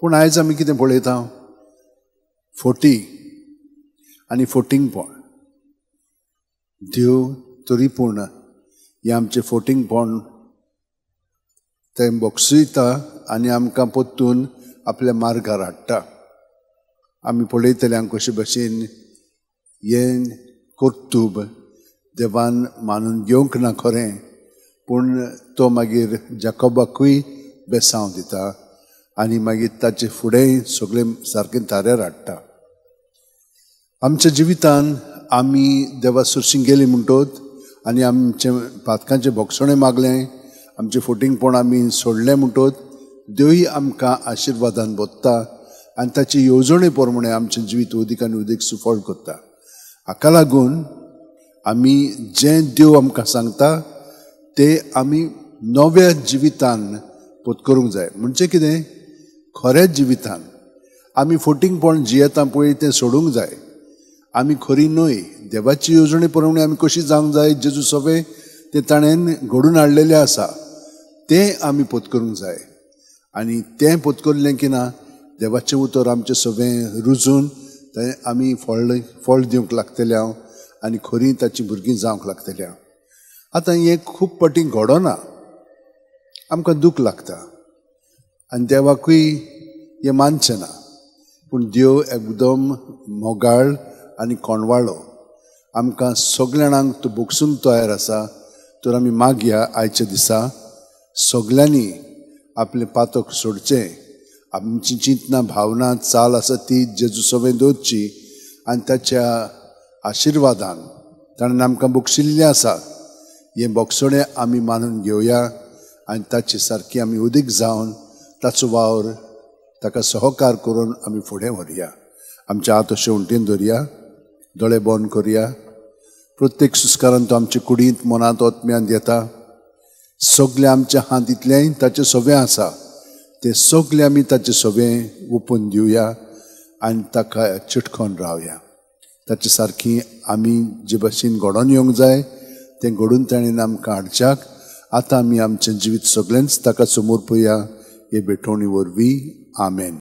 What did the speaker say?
पूण आयज आमी कितें पळयता? फोटी आनी फोटिंगपण. देव तरी पूण हें आमचें फोटिंगपण तें बक्षयता आनी आमकां परतून आपल्या मार्गार हाडटा. आमी पळयतले कशे भशेन हें कर्तुब देवान मानून घेवंक ना खरें, पूण तो मागीर जाकोबाकूय बेसांव दिता आनी मागीर ताचे फुडें सगळें सारकें थाऱ्यार हाडटा. आमच्या जिवितान आमी देवा सुरशीं गेली म्हणटोत आनी आमचें पातकांचें भोगसणें मागलें, आमचें फोटिंगपण आमी सोडलें म्हणटोत देवूय आमकां आशिर्वादान भोगता आनी ताची येवजणे प्रमाणे आमचें जिवीत उदीक आनी उदीक सुफळ करता. हाका लागून आमी जें देव आमकां सांगता तें आमी नव्या जिवितान पोत करूंक जाय. म्हणजे कितें? खऱ्या जिवितान आमी फोटिंगपण जियेता पळय तें सोडूंक जाय. आमी खरी न्हय, देवाची येवजणे प्रमाणे आमी कशी जावंक जाय जेजू सगळें तें ताणें घडून हाडलेलें आसा तें आमी पोत करूंक जाय. आनी तें पोत करलें की ना देवाचें उतर आमचें सगळें रुजून तें आमी फळ दिवंक लागतलें हांव आनी खरी ताचीं भुरगीं जावंक लागतलीं हांव. आतां हें खूब फावटी घडना, आमकां दूख लागता आनी देवाकूय हें मानचें ना. पूण देव एकदम मोगाळ आनी कोणवाळो, आमकां सगल्या जाणांक तो बक्षूंक तयार आसा. तर आमी मागया आयच्या दिसा सगल्यांनी आपलें पातक सोडचें, आमची चिंतना भावना चाल आसा ती जेजू सवें दवरची आनी ताच्या आशिर्वादान ताणें आमकां बक्षिल्लें आसा हें बक्षणें आमी मानून घेवया आनी ताचे सारकी आमी उदीक जावन ताचो वावर ताका सहकार करून आमी फुडें व्हरया. आमच्या हात अशें उंटेन धरया, दोळे बंद करया. प्रत्येक सुस्कारान तो आमचे कुडींत मनांत आत्म्यांत येता. सगळें आमच्या हात इतलेंय ताचें सवें आसा तें सगळें आमी ताचें सवें ओपून दिवया आनी ताका चिटकोन रावया. ताचे सारकी आमी जे भशेन घडोवन येवंक जाय तें घडून ताणें आमकां हाडच्याक आतां आमी आमचें जिवीत सगळेंच ताका समर्पया हे भेटवणी वरवीं. आमेन.